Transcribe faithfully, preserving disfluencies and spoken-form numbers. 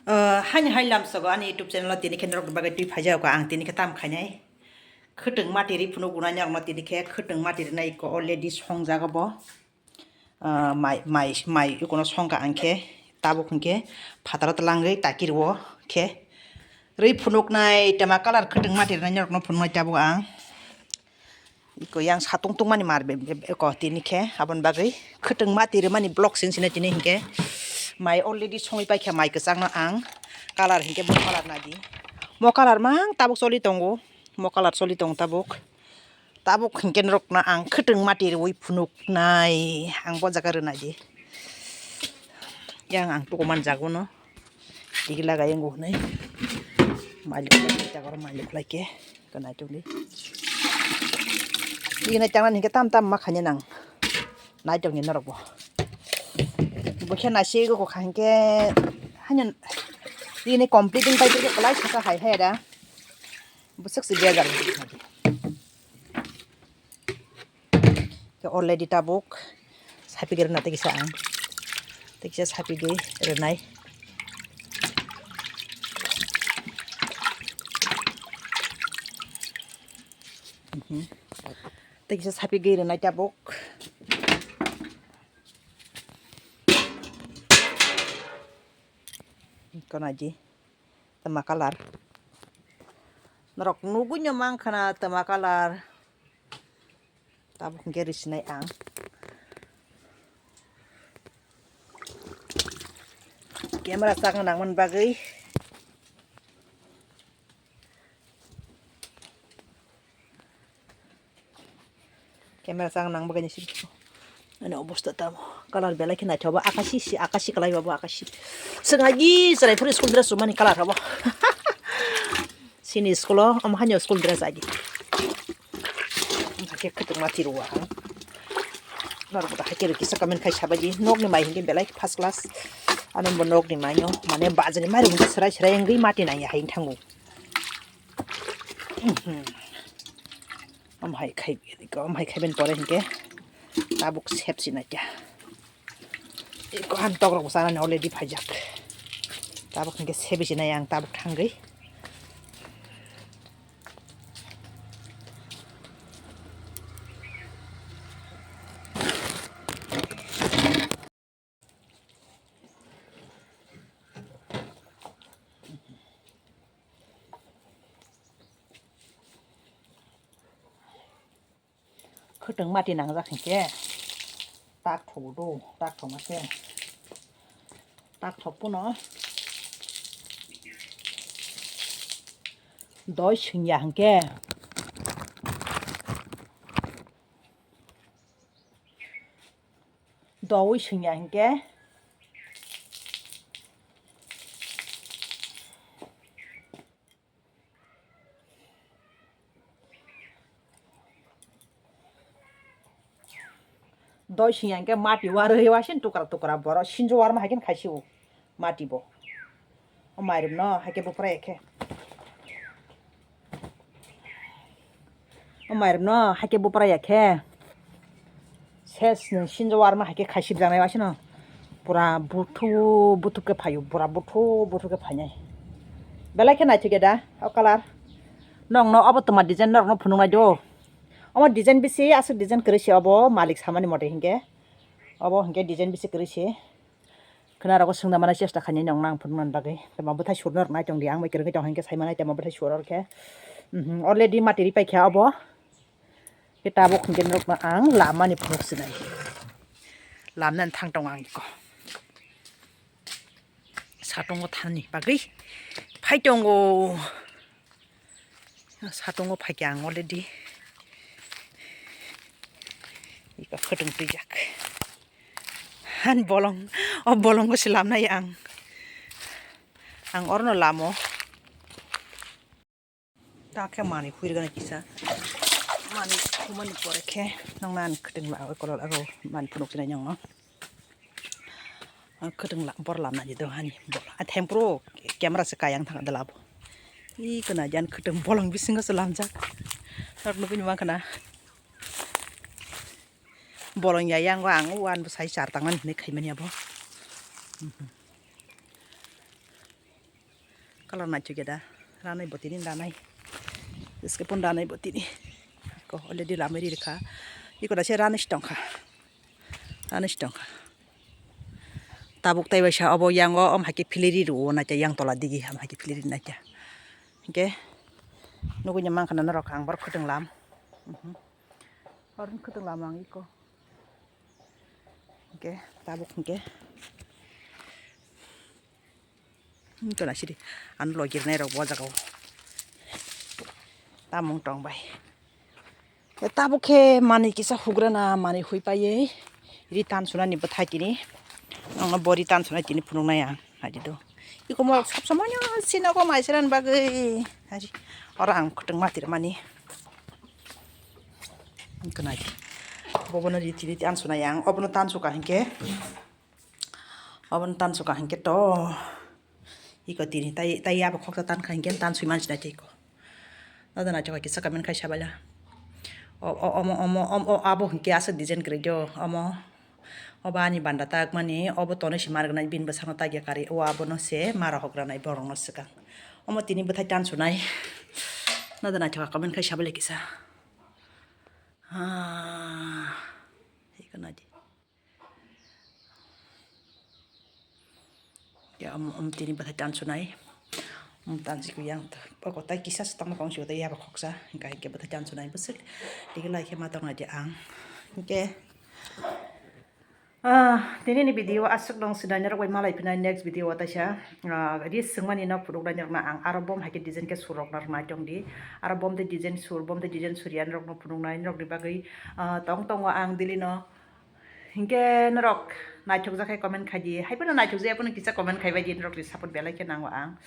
Ah, haini hai lamsogo ani YouTube channel o tini khe norok bagwi twi phaijago ang tini khe tam khainai. Khwtwng mati ri phunuk wnai norokno tini khe khwtwng mati rinai ko already songjak obo. Ah, mai, mai, mai ikono songkha ang khe tabuk hinkhe phataro twlangwi taki rwo khe. Ri phunuknai tema colour khwtwng mati rinai norokno phunuknai tabuk ang. Iko yang satung tungmani mar be, be, be, ko tini khe aboni bagwi khwtwng mati rwmani block sin sina tini hinkhe mai already songwi paikha mai kwchangno ang colour hinkhe mo colour nadi mo colour mang tabuk choli tongo mo colour choli tongo tabuk tabuk hinkhe norokno ang khwtwng mati rwui phunuknai ang bo jaga rwnai di yang ang tukuman jago no. Tigi lagai ang hwnwi. Malik lai khe, jaga rok malik lai khe. Kwnai tongdi. Tigi nai tangnani hinkhe tam tam ma khaina nang. Nai tongni norok bo. Bo khe nai se ego kha hinkhe. Hanya. Tigi nai completing pai khe kalai saka hai hai da. Bo sik si bejal. Khe already tabuk sapigwi rwna tei kisa ang tei kisa sapigwi rwnai. Mhm. Tei kisa sapigwi rwnai tabuk. Konaji. Tama colour. Norok nugui no mang khana tama colour. Tabuk hingke risinai ang. Camera chakna nangmani bagwi. Camera chang nang bagwi sini. Ani obosta tamo. Colour belai khe naithok ba akashi si akashi kalai ba bo akashi. Swngai gi chwrai phuru school dress rwmani colour habo. Sini school o omo haino school dress agi. Hakhe khwtwkma tiru ang. Norok bo hakhe rw kisa comment khai sabaidi. Nokni mai hinkhe belai first class. Ano bo nokni mai no mane bajani mai rw serai serai wngwi mati nai hai thango. Mhm. Omo hai khai, omo hai khaiben pore hinkhe tabuk sep sinai kya. Eko han tok rok sanani already phaijak. Tabuk hinkhe sebi sinai ang tabuk thangwi. Khwtwng mati nangjak hinkhe tak thogo do, tak thoma khe tak thok pono doi singya hinkhe. Dowi singya hinkhe. Doi singya hinkhe mati warwi wasin tukra tukra borok sinjo warma haikin khaisio. Mati bo. O mairum no haike bupra ya khe. O mairum no haike bupra ya khe. Ses ni sinjo warma haike khaisip janai wasino. Pura buthu buthu ke phayu, pura buthu buthu ke phainai. Belai khe naithok ya da, o colour. Nong no obo toma design norok no phunuk nai do. Omo design bisi aswk design kwrwi se obo malik samani mote hinkhe. Obo hinkhe design bisi kwrwi se. Khwnarogo swngna mana chesta khainai nong nang phunuknani bagwi. Tamo bwthai surna rok nai tongdi ang bai kwrwngwi tong hinkhe sai manai tamo bwthai sura rok khe. Mhm, already mati ripai kha obo. Khe tabuk hinkhe norokno ang lamani phunuk sinai. Lamnani thang tongo ang iko. Satungo thani bagwi phai tongo. Satungo phaikha ang already. Iko khwtwng twijak. Han bolong, o bolongo se lamnai ang. Ang orono lamo. Ta khe manwi khuirgana kisa. Manwi khumani pore khe nokna ani khwtwng la, oi kolor aro manwi phunuk sinai nokno. Ang khwtwng la, bor lamna di do hani bor. A thempro camera se kayang thang da labo. I kana jan khwtwng bolong bisingo se lamjak. Nok nukuni mankha na. Bolong ya yang ang wan bwsai char tangmani hinwi khaimani abo. Mhm. Kalar naithok ya da. Ranai bo tini ranai. Jeske pon ranai bo tini. Ko already lamai ri kha. Iko da se ranai si tongkha. Ranai si tongkha. Tabuk tai waisa obo yango om haikhe philiri rwo naikha yang tola digi ham haikhe philiri naikha. Hingke nugui ni mankha na norok ang borok khwtwng lam. Mhm. Oron khwtwng lam ang iko. Hingke tabuk hingke. Hingke na siri ano logirnai rok bo jaga o. Tamung tong bai. E tabuk khe manui kisa hugrana manui hui paiye ri tan sunani bwthai tini. Ang bo ri tan sunai tini phunuknai ang. Haji do. Iko morok sab somoino sinogo maiseran bagwi. Haji. Oro ang khwtwng matir mani. Iko nai. Bobono ri tini tan sunai ang. Obono tan suka hinkhe. Obono tan suka hinkhe to. Iko tini tai tai abo khoksa tan kha hinkhe tan sui mansi nai tei ko. Noda naithok kisa comment khai sabaila. O o omo omo om o abo hinkhe aswk design kwrwi jo omo. Obo ani banda tak mani obo tonwi si mar gwnai bini bwsakno tak ya kari o abono se ma rohok granai borokno swkang. Omo tini bwthai tan sunai. Noda naithok comment khai sabaila kisa. Ah. Iko nadi. Ya, um, um, tini bwthai tan sunai. Um, tan si kuyang to. Poko tai kisa se tongma kong si utai yaba khoksa. Hingka hingke bwthai tan sunai bwswk. Tigi lai khe ma tong nai di ang. Hingke. Ah, tini ni video aswk dong sinai norok bai malai phinai next video o taisa. Ah, ri swngmani no phunuk nai norok na ang aro bom hai khe design khe surok norok nai tong di. Aro bom de design sur, bom de design surya norok no phunuk nai norok ni bagwi, ah, tong tongo ang dili no. Hinkhe norok naithokjak khe comment khai di, haiphano naithokjak ya phano kisa comment khai bai di, norokni support belai khe nango ang.